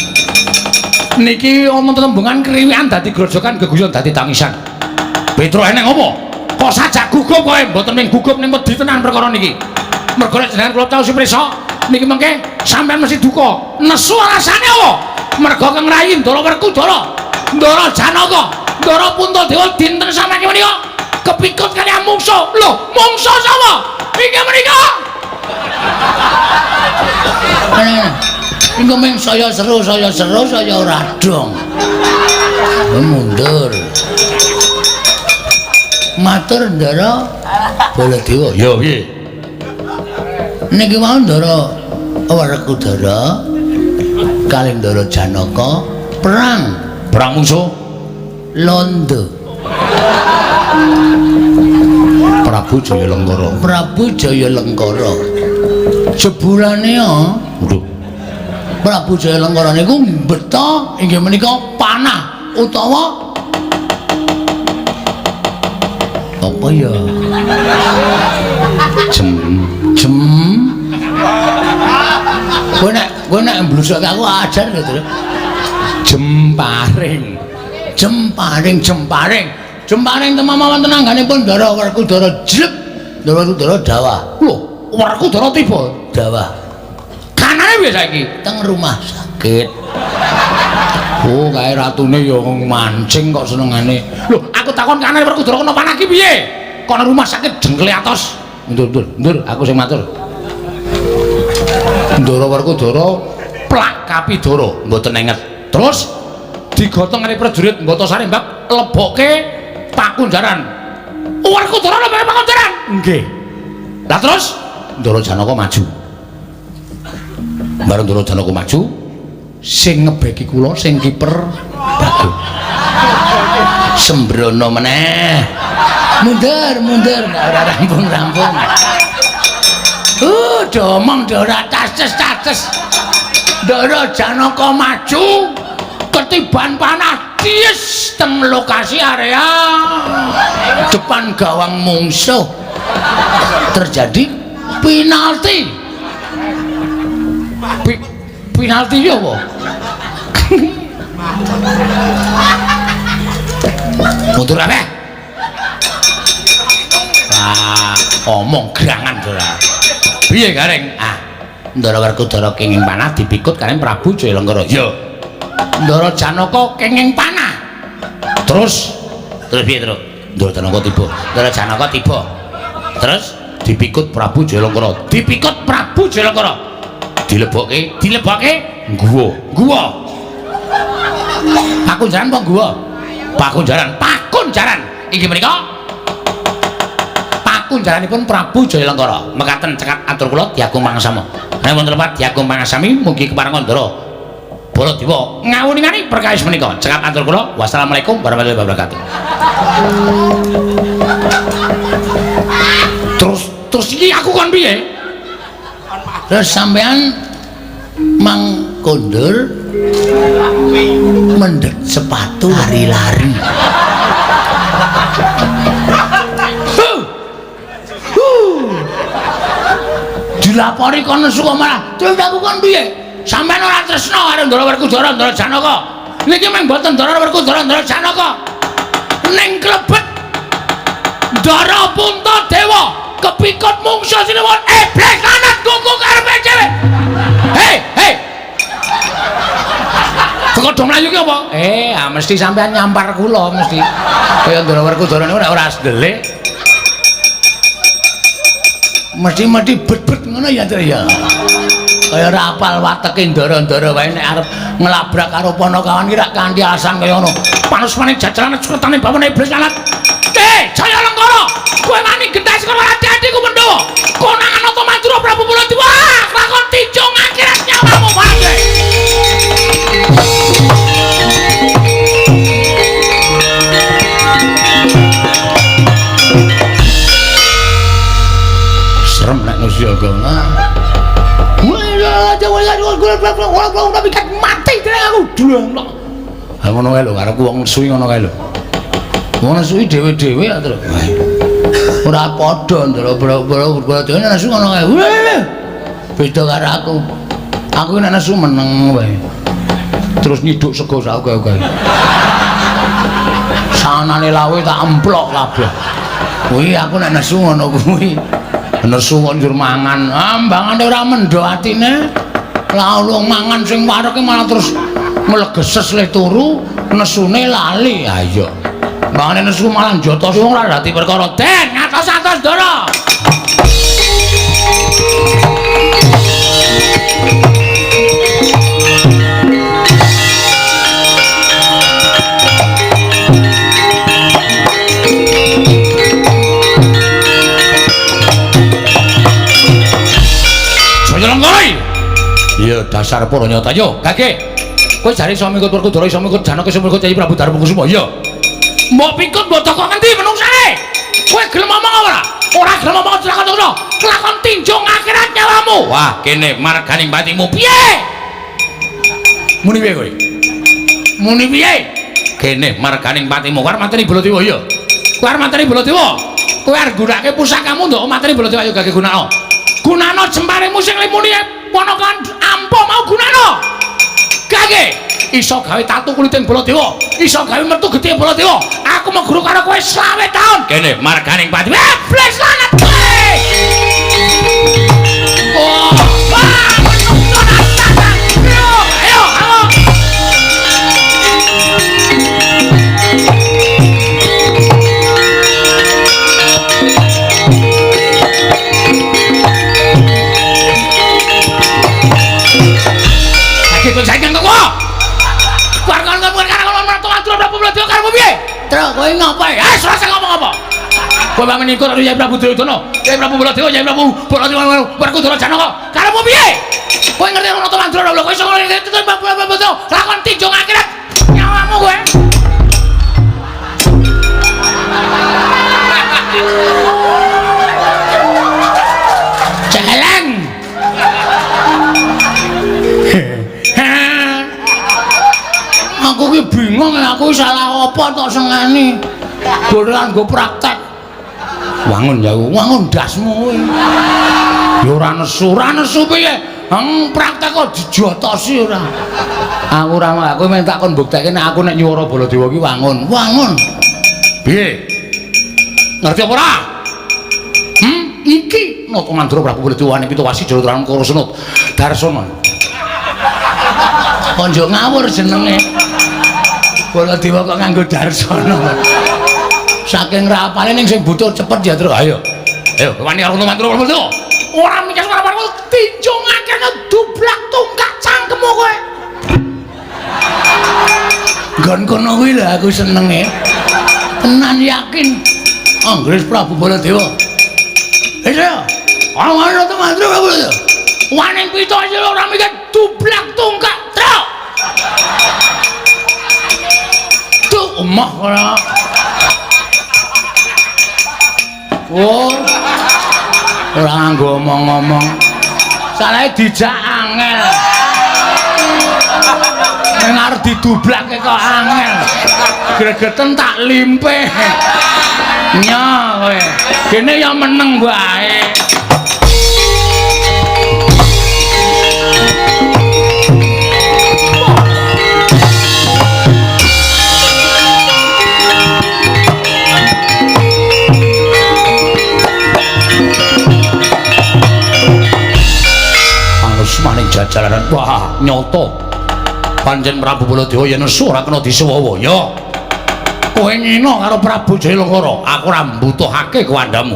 S2: Niki ana tetembungan kriwikan dadi grojokan geguyon dadi tangisan. Petro eneng apa? Kok sajak gugup kowe? Mboten ning gugup ning wedi tenan perkara niki. Mergo nek jenengan kula tahu prisa niki mengke sampean mesti duka. Nesu alasane apa? Mergo Kang Rayi Ndara Werkudara, Ndara Janaka, Ndara Puntadewa dinten samangke menika kepikut kaliyan mungsuh. Lho, mungsuh sapa? Inggih menika.
S1: Engko ming saya seru, saya seru, saya ora dong. Mundur. Matur Ndara Baladewa.
S2: Ya piye?
S1: Niki wau Ndara Werkudara kalih Ndara Janaka perang.
S2: Perang mungsuh
S1: Londo.
S2: Prabu Jayalengkara.
S1: Prabu Jayalengkara. Jebulane ya.
S2: Waduh.
S1: Prabu Jayalengkara niku mbeta inggih menika panah utawa apa ya?
S2: Jem
S1: jem. Kowe nek mblusuk aku ajar gitu.
S2: Jemparing.
S1: Jemparing, jemparing. Jemparing temama wonten angganipun Ndara Werkudara jleb. Ndara Werkudara dawah.
S2: Lho, Werkudara tiba
S1: dawah.
S2: Kanane piye saiki?
S1: Teng rumah sakit.
S2: Oh, kae ratune ya mancing kok senengane. Lho, aku takon kanane Werkudara kena panah ki piye? Kono rumah sakit jengkle atos. Ndur, ndur, ndur, aku sing matur. Ndara Werkudara plak kapidara mboten enget. Terus digotong karo prajurit Mbatasari mbak lebokke pakunjaran. Werkudara lebokke pakunjaran. Nggih. Lah terus Ndara Janaka maju. Bareng Ndara Janaka maju, sing ngebeki kula sing kiper Bagong.
S1: Sembrono meneh. Mundur, mundur, ora rampung-rampung. Domong ora taces-taces.
S2: Ndara Janaka maju, ketiban panah dies teng lokasi area
S1: depan gawang mungsuh. Terjadi penalti.
S2: Penalti ya apa? Mundur kabeh. Ah, omong gerangan ora. Piye Gareng? Ah,
S1: Ndara Werkudara kenging panah dipikut kaliyan Prabu Jayalengkara.
S2: Ya. Ndara Janaka kenging panah. Terus
S1: terus piye, Truk?
S2: Ndara Janaka tiba.
S1: Ndara Janaka tiba. Terus
S2: dipikut Prabu Jayalengkara. Dipikut Prabu Jayalengkara. Dilebokke, dilebokke guwa. Guwa. Pakunjaran apa guwa? Pakunjaran, pakunjaran. Inggih menika pakunjaranipun Prabu Jayalengkara. Mekaten cekap atur kula diagung pangasama. Nek wonten lepat diagung pangasami mugi keparenga Ndara Baladewa ngawuningani perkawis menika. Cekap atur kula. Wassalamualaikum warahmatullahi wabarakatuh. Terus terus iki aku kon piye?
S1: Terus sampean mang kondur mendhet sepatu lari-lari.
S2: Dilapori kono suka malah. Terus aku kon piye? Sampeyan ora tresna karo Ndara Werkudara, Ndara Janaka. Niki mung mboten Ndara Werkudara, Ndara Janaka. Ning klebet Ndara Puntadewa kepikut mungsuh sinuwun iblis lanat kuku karepe dhewe. Hei, hei. Teko do mlayu ki apa? Mesti sampean nyampar kula mesti. Kaya Ndara Werkudara niku nek ora sedelik.
S1: Mesti-mesti bet-bet ngono ya, Tru ya. Kaya ora apal wateke ndara-ndara wae nek arep nglabrak karo Panakawan ki rak kanthi alasan kaya ngono.
S2: Panusmane jajaran ceketane bawane iblis lanat. Jayalengkara, kowe wani gentas karo adi-adiku Pandhawa. Konangan Nata Madura Prabu Baladewa, lakon ticung akhirat nyawamu mate.
S1: Serem nek nesu ya kok. Mati dene aku dlong. Ha ngono kae lho karepku wong nesu ngono kae lho. Wong nesu dhewe-dhewe ya terus. Ora padha ndara boro-boro nesu ngono kae. Beda karo aku. Aku nek nesu meneng wae. Terus nyiduk sego sak oke-oke. Sanane lawe tak emplok kabeh. Kuwi aku nek nesu ngono kuwi. Nesu kok njur mangan. Ambangane ora mendho atine. Lah wong mangan sing wareke malah terus mlegeses le turu, nesune lali. Ha iya. Mbangane nesu malah njotos wong ora dadi perkara. Den, ngatos-atos Ndara. Iya dasar para nyata yo gage kowe jare iso mikut Werkudara iso mikut Janaka iso mikut Kyai Prabu Darmakusuma iya mbok pikut mbok toko ngendi menungsane kowe gelem ngomong ora ora gelem ngomong lakon ngono kelakon tinjung akhirat nyawamu wah kene marganing patimu piye muni piye kowe muni piye kene marganing patimu kowe arep mateni Baladewa iya kowe arep mateni Baladewa kowe arep gunakake pusakamu ndok mateni Baladewa ayo gage gunakno gunakno jemparemu sing limuni ponakan ampuh mau gunakno gage iso gawe tatu kuliting Baladewa iso gawe metu getih Baladewa aku meguru karo kowe 20 taun kene marganing pati iblis lanat kowe oh wah ayo ayo Truk kowe ngapa? Eh, ora usah ngomong apa. Kowe bangun ikut karo Kyai Prabu Duryudana, Kyai Prabu Baladewa, Kyai Prabu Baladewa, Werkudara Janaka. Karepmu piye? Kowe ngerti ora Nata Mandra lho, kowe iso ngerti Prabu Baladewa, lakon tinjung akhirat nyawamu kowe. Celeng. Aku ki bingung, aku salah apa tok sengani. Bolehan nggo praktek. Wangun ya, wangun ndasmu kowe. Ya ora nesu, ora nesu piye? Heng praktek kok dijotosi ora. Aku ora, aku men tak kon mbuktekke nek aku nek nyuwara Baladewa ki wangun. Wangun. Piye? Ngerti apa ora? Iki Nata Mandra Prabu Baladewa ning Pitowasi Jalatrang Kara Senut Darsana. Konjo ngawur jenenge. Baladewa kok nganggo Darsana. Saking rapale ning sing butuh cepet ya, Tru. Ayo. Ayo, wani karo Nata Mandra Prabu. Ora mikir ora parku tinjungake ngedublak tungkak cangkemmu kowe. Nggon kono kuwi lho aku senenge. Tenan yakin Anggris Prabu Baladewa. Wis ya. Ana Nata Mandra Prabu. Waning Pitowasi ora mikir dublak tungkak, Tru. Tuh omah ora. Oh. Ora nganggo omong-omong. Salahe dijak angel. Ning arep didublake kok angel. Gregeten tak limpe. Nya kowe. Kene ya meneng wae. Maning jajalaran wah nyoto pancen Prabu Baladewa yen nesu ora kena disuwawa ya kowe ngino karo Prabu Jayalengkara aku ora mbutuhake kuwandamu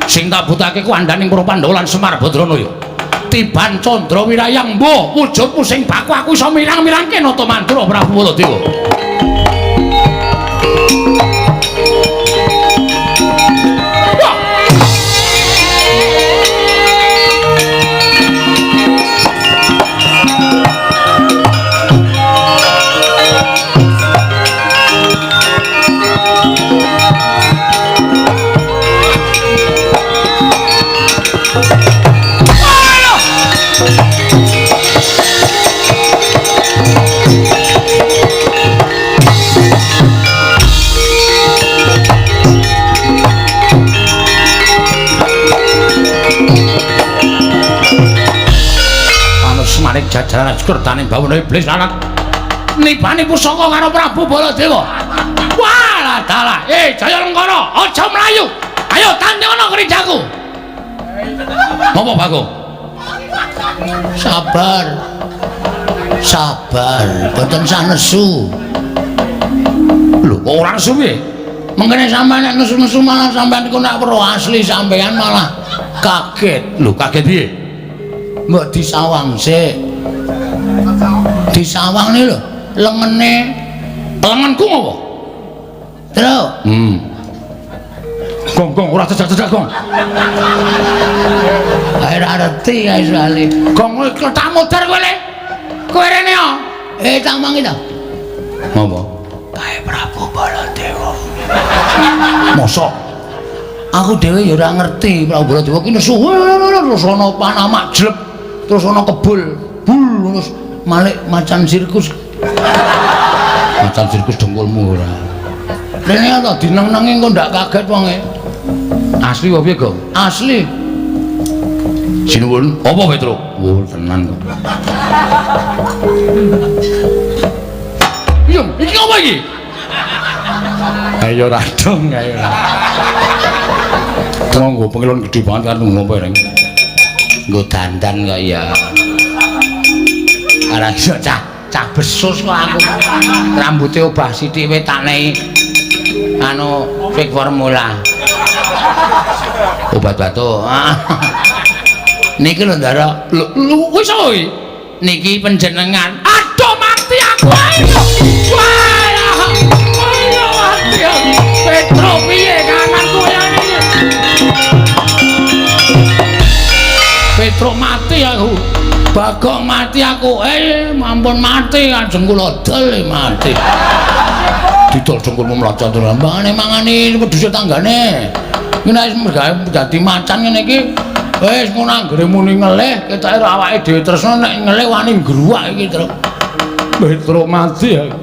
S1: sing tak butuhake kuwandaning para Pandhawa lan Semar Badrana ya tiban Candra Wirayang mbuh wujudmu sing baku aku iso mirang-mirangke Nata Mandra Prabu Baladewa. manik jajaran kertane bawana iblis lanat nibani pusaka karo Prabu Baladewa. Walah dalah, Jaya Lengkara, aja mlayu. Ayo tandingono kerinjaku. Ngopo Bagong?
S2: Sabar. Sabar, boten sah nesu.
S1: Lho, kok ora nesu piye?
S2: Mengkene sampean nek nesu-nesu malah sampean iku nek weruh asli sampean malah kaget.
S1: Lho, kaget piye?
S2: Mbok disawang sik. Disawang nih lho, lengene.
S1: Lengenku ngopo?
S2: Terus.
S1: Gong gong ora cedak-cedak gong.
S2: Ae ora ngerti kae soalé.
S1: Gong kowe tak modar kowe le. Kowe rene yo.
S2: Tak mangi ta.
S1: Ngopo?
S2: Kae Prabu Baladewa.
S1: Mosok
S2: aku dhewe ya ora ngerti Prabu Baladewa ki nesu terus ana panah majlep, terus ana kebul, bul terus malik macan sirkus.
S1: Macan sirkus dengkulmu ora.
S2: Rene ta dineng-nengi engko ndak kaget wonge.
S1: Asli apa piye, Gong?
S2: Asli.
S1: Sinuwun, apa Petruk? Oh, tenan kok. Iya, iki apa iki? Ayo radong, ayo. Monggo pengilon gedhe banget kan ngopo reng.
S2: Nggo dandan kok ya. Ora iso cah, cah besus kok aku. Rambute obah sithik wae tak nei anu fake formula. Obat batuk. Niki lho Ndara.
S1: Lho, wis apa iki?
S2: Niki panjenengan.
S1: Aduh mati aku. Wah. Ayo mati aku. Petro piye kananku ya iki? Petro mati aku.
S2: Bagong mati aku. Ampun mati ajeng kula dol mati.
S1: Didol dengkulmu mlocot terus.
S2: Mbane mangani wedhus tanggane. Iki nek wis mergawe dadi macan ngene iki wis ngono anggere muni ngelih ketoke awake dhewe tresna nek ngelih wani ngruwak iki, Truk.
S1: Petro mati aku.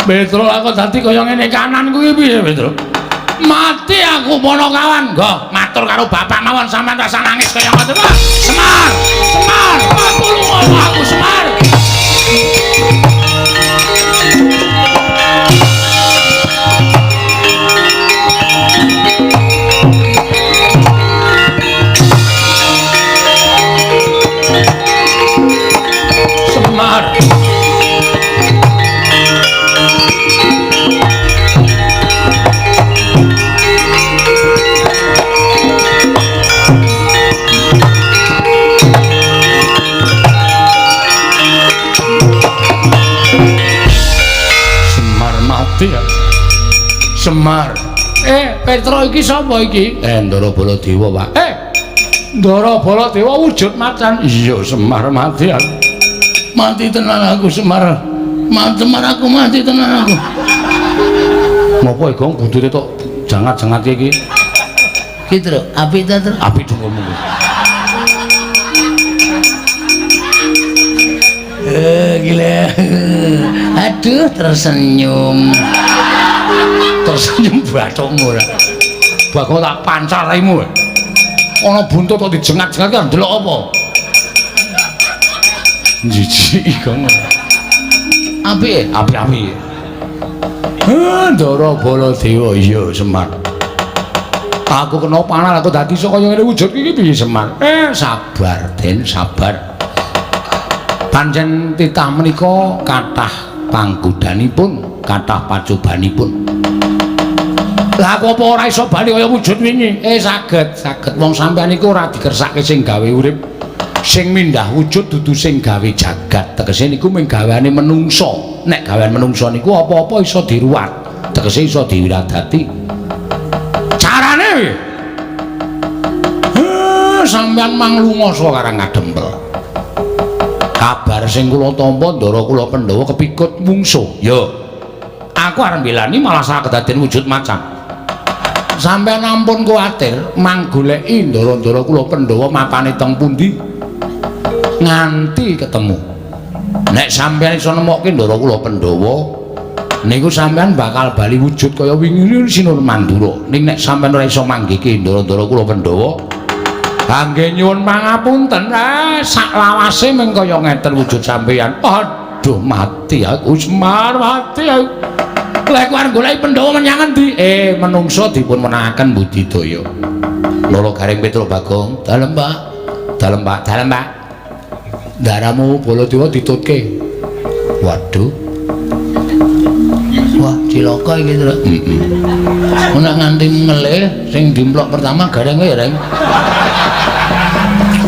S1: Petro aku dadi kaya ngene kananku iki piye, Petro? Mati aku Ponokawan. Nggo, matur karo bapak mawon sampean rasa nangis kaya ngoten. Semar, Semar, tulung aku Semar. Semar. Semar mati ya. Semar. Petro iki sapa iki?
S3: Ndara Baladewa, Pak.
S1: Ndara Baladewa wujud macan. Iya, Semar mati aku.
S2: Mati tenan aku Semar. Mati Semar aku mati tenan aku.
S1: Ngopo Gong buntute tok jangat-jangat iki?
S2: Ki, Truk, apik ta, Truk?
S1: Apik dengkulmu.
S2: Gila. Aduh, tersenyum.
S1: Tersenyum bathukmu ora. Bakal tak pancar raimu. Ana buntut kok dijengat-jengat kan ndelok apa? Jijik Gong.
S2: Apik,
S1: apik-apik. Ndara Baladewa iya Semar. Aku kena panah aku dadi iso kaya ngene wujud iki piye Semar? Sabar Den, sabar. Pancen titah menika kathah panggodanipun, kathah pacobanipun. Lah aku apa ora iso bali kaya wujud wingi? Saged, saged. Wong sampean iku ora dikersake sing gawe urip. Sing mindah wujud dudu sing gawe jagat. Tegese niku mung gaweane menungsa. Nek gawean menungsa niku apa-apa iso diruwat. Tegese iso diwiradati. Carane piye? Sampean mang lunga saka Karang Kadempel. Kabar sing kula tampa ndara kula Pandhawa kepikut mungsuh. Yo. Aku arep mbelani malah salah kedaden wujud macan. Sampeyan ampun kuwatir, mang goleki ndara-ndara kula Pandhawa mapane teng pundi nganti ketemu. Nek sampeyan iso nemokke ndara kula Pandhawa, niku sampeyan bakal bali wujud kaya wingi Sinun Mandura. Ning nek sampeyan ora iso manggihke ndara-ndara kula Pandhawa, Angge nyuwun pangapunten, sak lawase mung kaya ngeten wujud sampeyan. Aduh mati aku Semar, mati aku. Lha aku arep goleki Pandhawa menyang endi? Menungso dipun menangaken budidaya. Loro Gareng Petruk Bagong, dalem Pak. Dalem Pak, dalem Pak. Ndaramu Baladewa ditutke. Waduh. Wah, cilaka iki, Truk. Heeh. Nek nganti ngelih sing dimplok pertama Gareng kowe ya, Reng.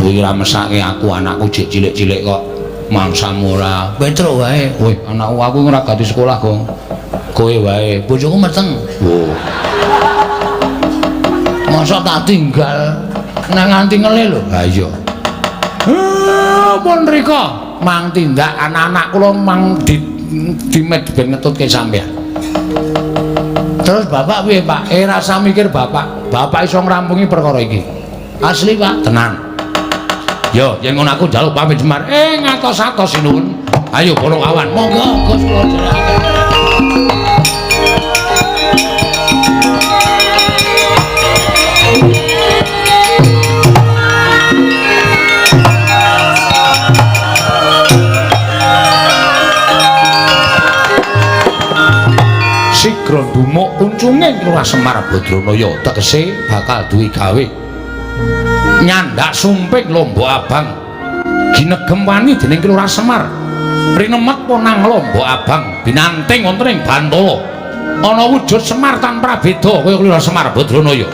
S1: Kuwi ora mesake aku, anakku jek cilik-cilik kok mangsamu ora. Petruk wae. Wih, anakku aku ora ganti sekolah, Gong. Kowe wae, bojoku meteng. Wo. Masa tak tinggal nang nganti ngelih lho. Ha iya. Pun rika mang tindak anak-anak kula mang dimet ben ngetutke sampean. Terus bapak piye, Pak? Rasa mikir bapak. Bapak iso ngrampungi perkara iki. Asli, Pak, tenan. Yo, yen ngono aku njaluk pamit Semar. Ngatos-atos sinuwun. Ayo para kawan, monggo Gus kula dherekaken. Sigra ndumuk uncunge Lurah Semar Badranaya tegese bakal duwe gawe nyandak sumping Lombok Abang ginegem wani dening Lurah Semar rinemet ponang Lombok Abang binanting wonten ing Bantala ana wujud Semar tanpa prabeda kaya Lurah Semar Badranaya.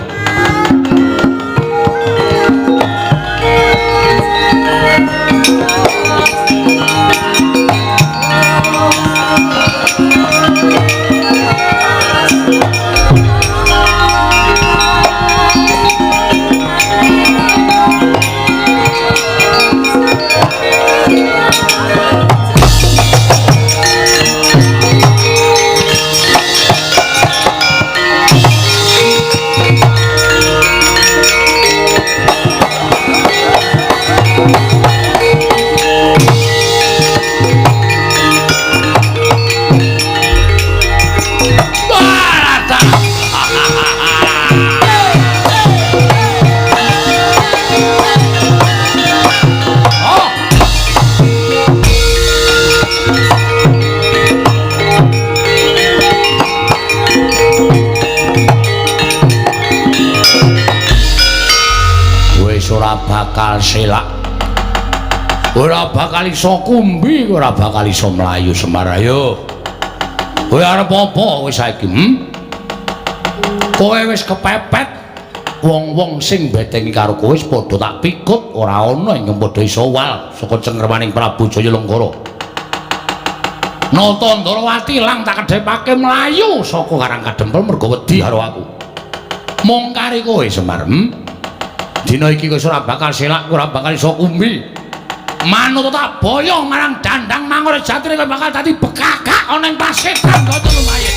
S1: Bakal selak ora bakal iso kumbi, ora bakal iso mlayu Semar. Ayo kowe arep apa kowe saiki? Kowe wis kepepet, wong-wong sing betengi karo kowe wis padha tak pikut, ora ana ingkang padha iso wal saka cengkremaning Prabu Jaya Lenggara. Nata Ndarawati lang tak kedhepake mlayu saka Karang Kadempel mergo wedi karo aku. Mung kari kowe Semar, Dina iki wis ora bakal selak, ora bakal iso kumbi. Manut tak boyong marang dandang Mangor jatine kowe bakal dadi bekakak ana ing pasetan kaya lumayan.